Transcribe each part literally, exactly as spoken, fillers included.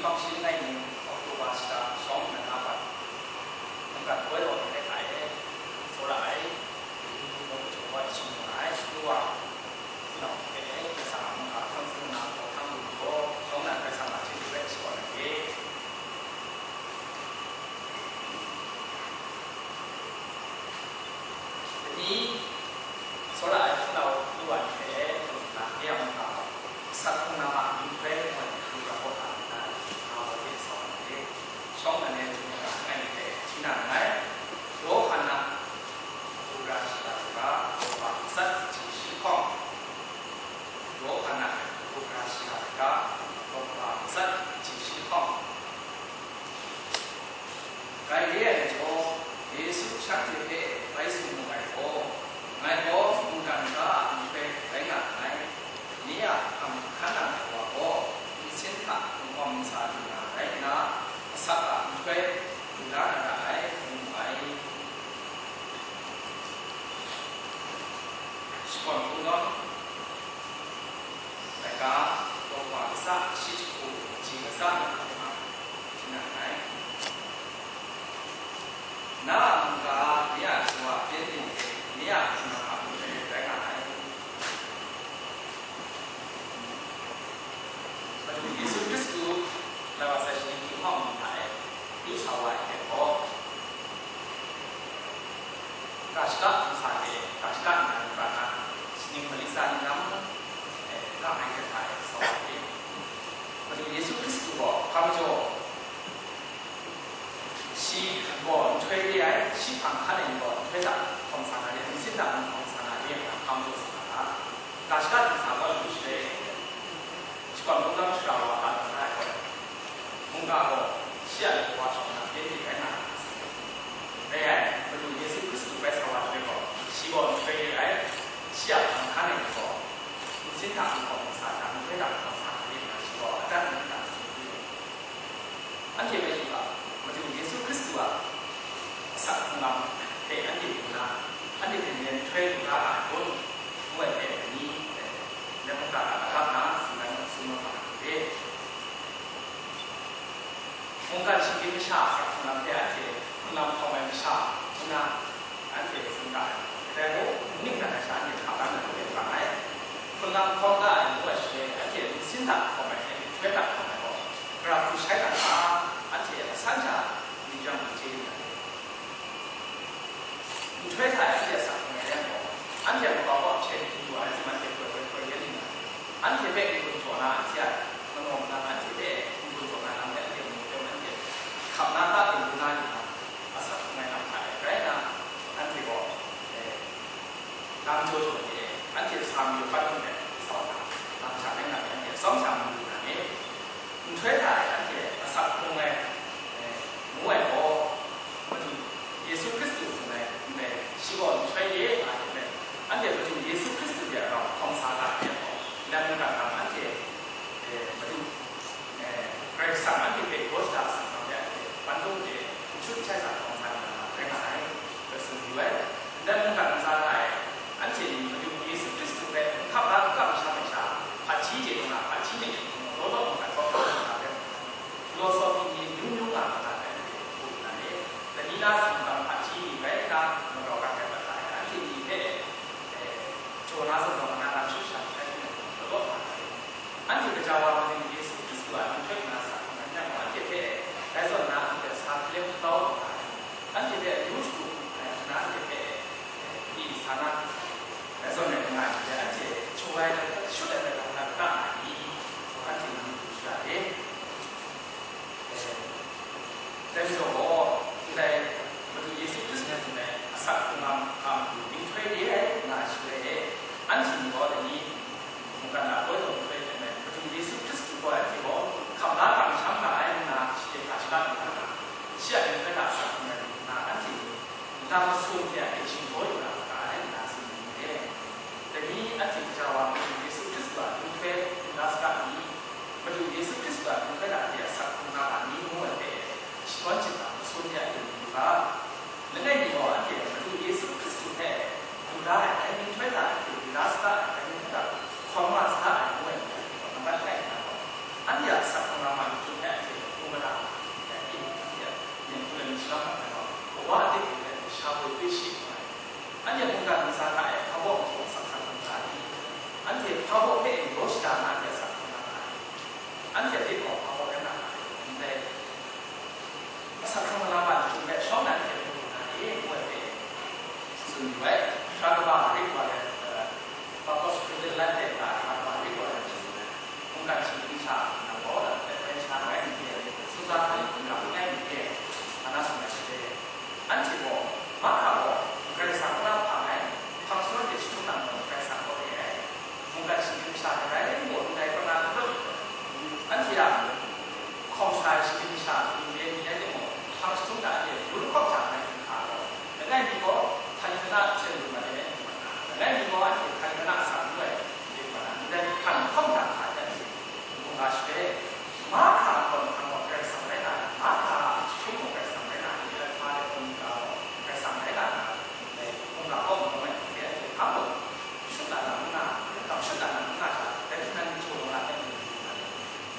Shawng shi langai nni, October shata shawng nnan na bat, mungkan koi law hte hkrai hkrai e, tsawra ai, mung kachung wa shing nga ai, shadu wa, hpunau hte e, Karai Kasang a mungga hpang tsun na hkawhkam lu hkra, shawng nnan Karai Kasang a chyeju hpe shapraw ai hte. Dai ni, tsawra ai hpunau lu wa ni hte, hpang tsun na, ya mungga, asak hkrung na ma, myihtoi ngu ai hkrung ga kaw na, na, na wa de sa wa de. Shawng nnan e, hkrung ga ngai ni hte, hti na nngai. Yawhan a, hkra shiga hkra, Lawka matsat, hti shi hkawng. Yawhan a, hkra shiga hkra, Lawka matsat, hti shi hkawng. Dai re ai majaw, Yesu shanhte hpe bai tsun mu ai gaw, ngai gaw mungkan ga a nhtoi rai nga nngai, ni a hkam hkan na ai wa gaw, nsin hta lungawm ntsa lu na rai nna, asak a nhtoi du la na ra ai, ngu mu ai. Shakawn Kungdawn, laika, Lawka ntsa shi jahku, kaji latsa na hkrum ai, hti na nngai. Na a mungga, ni a shawa pyengdi hte, ni a hpunau a mungga rai nga ai. Madu Yesu Hkristu, Laika sai shaning hkying hkawng hta e, yu sa wa ai hte gaw, ga shaka hkrung sa hte, ga shaka nnan pra na, shaning mali tsa ni lam, e, nga ai hte hta e, sa wa ai hte. Madu Yesu Hkristu gaw, hpa majaw, shi gaw nhtoi re ai, shi hpang hkan ai ni gaw nhtoi hta hkawm sa na re, nsin hta hkawm sa na re, nga hpa majaw sa na ra. Ga shaka hkrung sa gaw lu shaloi, Shakawn Kungdawn shara wa hkra na ai gaw, mungga gaw shi a lagaw wa shawng na pyengdi rai nga ai. Rai ai, Madu Yesu Hkristu bai sa wa jang gaw, shi gaw nhtoi re ai, shi a hpang hkan ai ni gaw, nsin hta nhkawm sa hta, nhtoi hta nhkawm sa hta, shi gaw adat ni hta tsun ai. Anhte bai yu ga, Madu Yesu Hkristu a asak hkrung lam hpe anhte mu na, anhte hpe nhtoi lu la nga ai kun, ngu ai hpe ni, ndai mungga hta agap na, tsun ai, tsun ai wa hte, mungkan shinggyim masha a asak hkrung lam hpe anhte hkrung lam hkawm ai masha ngu na, anhte tsun ga ai. Kadai mung, ning rat ai sha anhte hkap la na hkrum ai. Hkrung lam hkawm la ai ngu ai shaloi, anhte nsin hta hkawm ai hte, nhtoi hta hkawm ai gaw, gara hku shai na hta, anhte a san sha myit ram chye lu ai. Nhtoi hta e anhte asak hkrung ai yang gaw, anhte a makau kaw hpyen hpyi lu ai hte, anhte poi poi poi yen lu ai. Anhte hpe n-gun jaw na, anhte a manaw malang, anhte hpe n-gun jaw na lam hpe anhte mu hpe, anhte hkap na ta lu na, asak hkrung ai lam hta e rai nna, anhte gaw, eh, lam jaw jaw ai hte, anhte sa mayu pat hkrum ai, sa wa na, lam sha rai nga ai, anhte atsawm sha mu lu na ni? Nhtoi hta e anhte asak hkrung ai, eh, ngu ai gaw, Madu Yesu Hkristu tsun ai n rai, shi gaw nhtoi re nga ai n rai, anhte Madu Yesu Hkristu hte rau hkawm sa ga ai gaw, nang mungkan hta anhte, eh, Madu, eh, Karai Kasang anhte hpe daw shada asak hkrung ai hte, ban dum hte n shut n shai sa hkawm sa na rai nga ai, hpe tsun yu ai. Ndai mungkan ntsa hta e, anhte ni Madu Yesu Hkristu hpe n hkap la n kamsham ai sha, hpaji de mung a, hpaji de mung a, law law mungkan kau hkap na hpe, filosofi ni amyu myu nga ai lam hpe anhte hku lu na re. Dai ni na singtang hpaji ni rai nna, magau rat ai mat ai, anhte ni hpe, eh, jaw na zawn zawn na lam shut sha ai hte mung, law law nga ai. Anhte gaja wa Madu Yesu Hkristu a nhtoi nna sa hkawm ai yang gaw, anhte hpe dai zawn na anhte sa hkalem kau lu nga ai. Anhte hpe amyu shagu hkrum ai, nna anhte hpe, eh, pyi sa na, dai zawn rai nga ai hte, anhte chyu ai hte shut ai hpe lam na kata nga ai ni, anhte nang du shara e. Eh, dai majaw gaw, ndai Madu Yesu Hkristu hpe tsun ai asak hkrung lam hta matu nhtoi re ai nga ai shaloi e, anhte ni gaw dai ni mungkan a koi taw nhtoi hte mung, Madu Yesu Hkristu gaw anhte gaw hkap la kamsham nga ai nna, shi hte hkra shaga lu na, shi a nhtoi hta asak hkrung ai nna, anhte ni lam masum hte anhte shingdaw yu na ra ai nna tsun ai ni e. Dai ni anhte gaja wa Madu Yesu Hkristu a nhtoi du la saga ni? Madu Yesu Hkristu a nhtoi hta anhte asak hkrung na ga ni ngu ai hpe, shakawn shingkang masum hte anhte mu yu ga. Langai mi gaw anhte Madu Yesu Hkristu hpe du la ai, dai nhtoi hta anhte du la saga ai, dai nhtoi hta hkawm nga saga ai ngu ai ni a hte gaw, nambat tai nna gaw, anhte a asak hkrung na ma ni hte anhte Anhte mungkan ntsa hta e hpa baw majaw asak hkam nga ai. Anhte hpa baw hpe yaw shada na anhte asak hkam nga ai. Anhte a dik gaw hpa baw rai nga ai. Ndai asak hkam nga na ban hte shawng na anhte mu lu na e, ngu ai hpe tsun yu ai. Sara kaba rik wa ai, uh, Patmos hpring de lanhte hta sara kaba rik wa ai hte tsun ai. Mungkan shinggyim sha na gaw, dai hpe sha rai myit de, Susa hta mungkan langai myit de, nga na tsun ai hte, anhte gaw, Marhka gaw, Karai Kasang kaw na hpang ai, hpang shadawn de jahtum nang gaw, Karai Kasang kaw re ai. Mungkan shinggyim sha ni rai ngu ndai kaw na n rawt, anhte a hkawm sa ai shinggyim sha ni le ni rai timung, hpang jahtum na anhte yu lahkawng hta ngai hkra gaw, langai mi gaw, hkali hkana hpyen lu mat ai, langai mi gaw, anhte hkali hkana asak lu ai, ndai hkan hkawm hta hkra ai, anhte mungga shaloi, Marhka a kaw na gaw Karai Kasang rai nga ai, Marhka a jahtum gaw Karai Kasang rai nga ai, Alhpa le Omega gaw Karai Kasang rai nga ai, dai mungga kaw mung ai hte anhte hpa mung shut na lam n nga, kamshut na lam n nga hta, dai hte nan jaw na ai,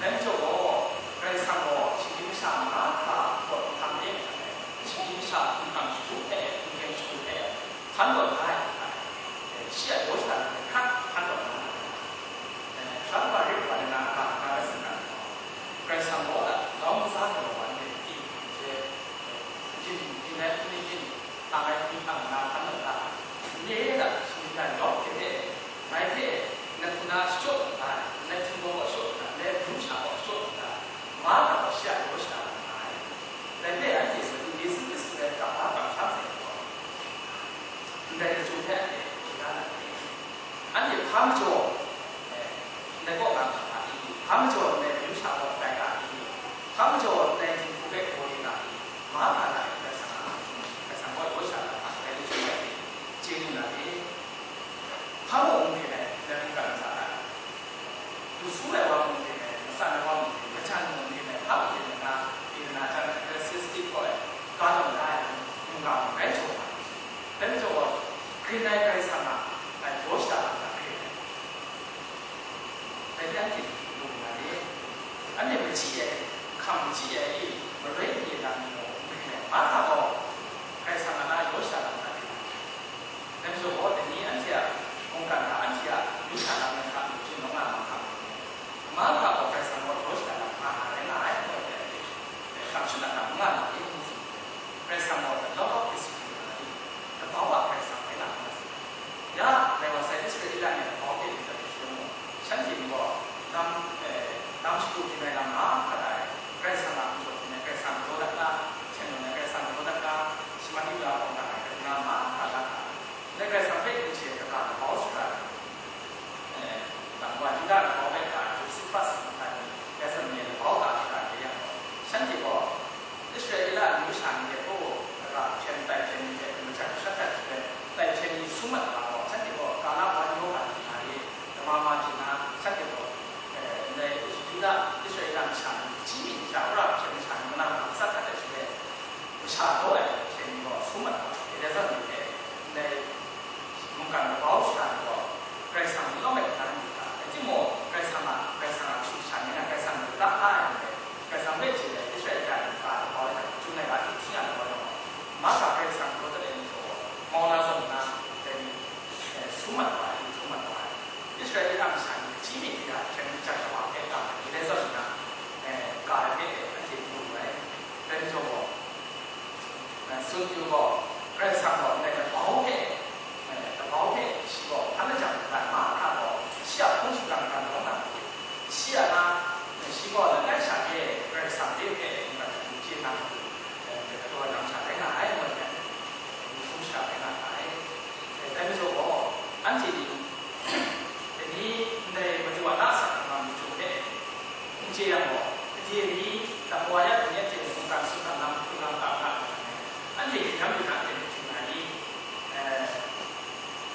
dai majaw gaw, Karai Kasang gaw shinggyim masha Marhka a kaw hkam de, shinggyim masha hkungkam shagu hpe, hkungkam shagu hpe, hkan tawn da ai hta, shi a yaw shada na hkrat hkan tawn na ai. Sara kaba rik wa ai na, na rai sin na, Karai Kasang gaw, grau maza galaw wa ai ni, hte, jin, jin ai hpung ni jin, tang ai hpung tang na hkan tawn da ai. Nye e da, shinggyim sha yawng hte e, ngai hte, nat hpuna shachyaw tawn da ai, nat htingbaw gaw shachyaw tawn da ai, nat mung sha gaw shachyaw tawn da ai, Marhka gaw shi a yaw shada na ai. Dai hpe anhte Madu Yesu Hkristu hpe kamsham sai gaw, ndai lachyum hpe anhte hkye da na ni? Anhte hpa majaw, eh, ndai kaw nga hkra i? Hpa majaw ndai mung sha gaw tai nga i? Hpa majaw ndai jinghku hpe gaw re nga i? Marhka hta e Karai Kasang a, Karai Kasang gaw yaw shada na hkra, dai lachyum hpe chye lu na ni? Hpa mung n hte ai, ndai mungkan ntsa hta e, lu su ai wa mung n hte ai, matsan ai wa mung n hte ai, majan mung n hte ai, hpa mung n hte ai, na, Karai Kasang gaw ai, ga tawn da ai, mungga mung rai jaw ai. Dai majaw gaw, grin ai Karai Kasang a, a yaw shada lam hta hkre ai. Dai hte anhte lu na ni? Anhte machyi ai, hkam machyi ai, maroi n re na ni mung n hkring ai. Marhka gaw Karai Kasang a na yaw shada lam hta hkring ai. Dai majaw gaw, dai ni anhte a mungkan hta anhte a yu sha lam ai hta mung hpyen nawng nga ma hkam, Marhka gaw Karai Kasang gaw yaw shada lam hkra na rai nga ai, ngu ai hpe anhte hkam shut na hkam n nga na ni? Karai Kasang gaw the Lord of Israel nga ai, Dabau a Karai Kasang rai nga ai. Ya, dai wa sai Israela ni dabau hpe yu dat ai shaloi mung, shanhte ni gaw lam, eh, lam shagu byin ai lam mahkra hta e, Karai Kasang a majaw byin ai, Karai Kasang galaw dat na, hten lawm ai Karai Kasang galaw dat na, shaman yu la hkawng na ai, kaning na mahkra la hkra, ndai Karai Kasang hpe n chye ai kaga dabau shara ai, eh, tang wa Yuda dabau rai hkra ai Josephus ngu ai ni, Benjamin ni dabau ga shara ai yang gaw, shanhte gaw, Israela amyu sha ni hpe, o, kaga hpyen tai hpyen ni hpe majan shat dat hte, tai hpyen ni sum mat ai gaw, shanhte gaw ga na wan yaw ga ni hta e, lama ma hte na, shanhte gaw, eh, ndai Yuda, Israela masha ni, hkying mi masha, wora hpyen masha ni, mana ma matsat dat ai shaloi, masha gaw ai hpyen ni gaw sum mat ai, Eliezer ni hpe, ndai mungkan dabau shara ni gaw, Karai Kasang n lawm ai hkra n yu ga, rai timung, Karai Kasang a, Karai Kasang a kashu kasha ni na Karai Kasang ni la ai ndai, Karai Kasang hpe chye ai Israela ni ga dabau ai hta, Chyum ai ga hte hkying a dabau ai gaw, mahkra Karai Kasang galaw dat ai ni gaw, mau na zawn nna, dai ni, eh, sum mat wa ai, sum mat wa ai. Israela masha ni hkying mi hkra hpyen ni jan shawa hpe ga ai, Eliezer ni na, eh, ga ai hpe anhte mu lu ai. Dai majaw gaw, eh, tsun yu gaw, Karai Kasang gaw ndai dabau hpe, eh, dabau hpe shi gaw hkan lajang ai mahkra gaw, shi a hpung shingkang hkra lawm na, shi a na, eh, shi gaw langai sha hte Karai Kasang de hpe mungkan hkra chye na matu, eh, galaw ai lam sha rai nga ai, ngu ai hpe, hpung shingkang rai nga ai. Eh, dai majaw gaw, anhte ni, dai ni ndai Madu a na asak hkam nga myit hte, n chye yang gaw, gade ni, lam wa ya hpung ya hte mungkan sutgan lam hpung lam ta nga ai, anhte hkingdam lu na hte matu na ni, eh,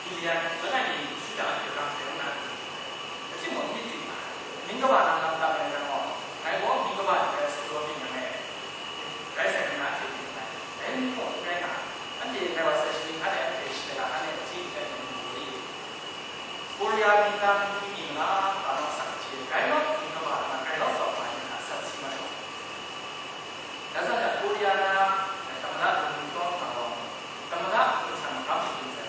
Gilead langai mi su jang anhte rang sai nna, rai timung, myit ting na, ning kaba na lam tam ai rai gaw, ngai gaw ning kaba ni hpe sa daw byin yang e, rai sai nna, anhte myit ting ai, dai ni gaw n rai nga, anhte dai wa sai shaning hkan e, anhte shingkang hkan e, hpyi n rai nna, Korea ningnan hpyi nga, ga nawk sa hte, rai nawk ning kaba na, rai nawk tsawp nga ai ni hta sat si mat ai. Dai zawn, Korea na, tamada lung hkawm hkra gaw, tamada hpung san magam shagun sai,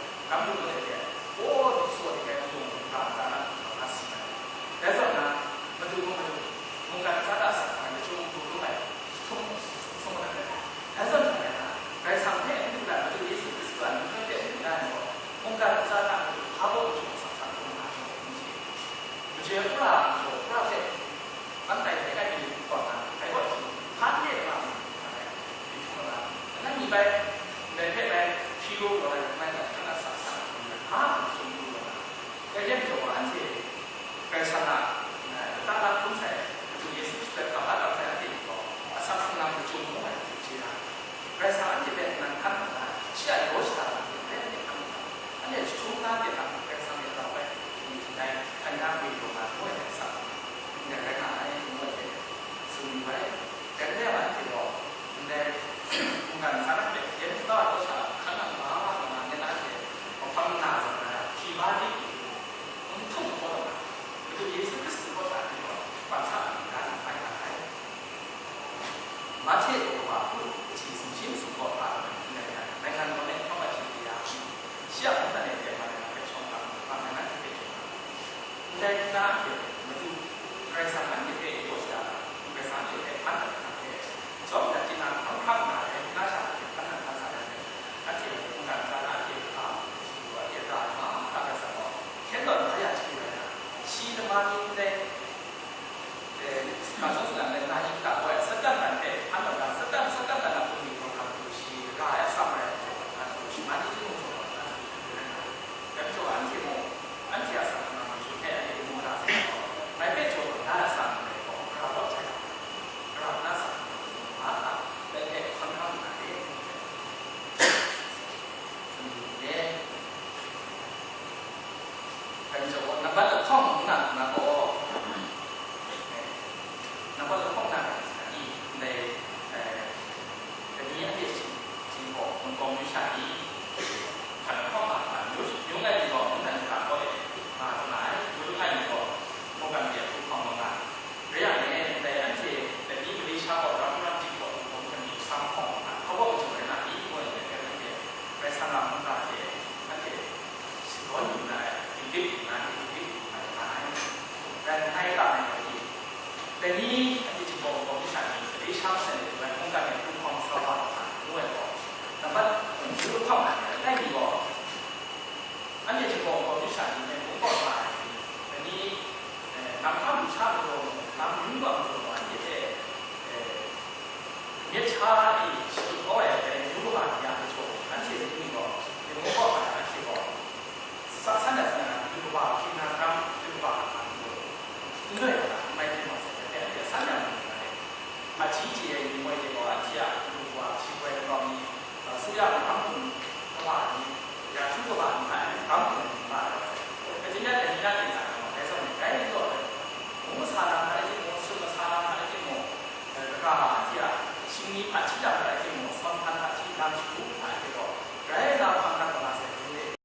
Nga zawn salang rai na yin ta gaw, Satan nan hpe, anhte ga Satan, Satan nan a hpung ni gaw, na hpung shi, ga ai atsam rai ai gaw, na hpung shi, ma ni hte mung gaw, na hpung shi rai na. Dai majaw, anhte mung, anhte a atsam nga ma jun hte, anhte mung na hpe gaw, ngai hpe jaw gaw, na a atsam rai gaw, grau lawt hte, grau na atsam nga ma ta, dai hpe hkawn hkam nna re. Dai majaw gaw, nambat lahkawng ngu na, ngu na gaw, nambat lahkawng na, ndai, eh, dai ni anhte htingbaw, htingbaw myu sha ni, hpan lahkawng na, myu, myu ngai ni gaw, mungkan hta gaw e, nga lu na ai, myu ngai ni gaw, mungkan de hkru hkawng lu nga ai. Rai yang e, ndai anhte dai ni Malaysia kaw Ramaram Dingbaw Htingbaw Hkan Ni Sam Hkawng Hkawng Hkawng Hkawng Rai Na Ni? Ngu ai hte, anhte Karai Kasang a mungga hte anhte shadawn yu na ai, dingdip yu na ai, dingdip yu na ai, rai ngai ta ai ni. Dai ni anhte Htingbaw Htingbaw Hkan Ni Sam Hkawng Hkawng Rai Mungkan Ni Hkawng Hkawng Sa Wa Hkawng Hkawng Ngu Ai Hkawng, nambat, hkawng hkawng na, dai ni gaw, anhte Htingbaw Htingbaw Hkan Ni Sam Hkawng Hkawng Rai Mungkan Ni, dai ni, eh, nang hpa lu sha majaw, nang yu wa majaw, anhte hte, eh, myit sha ai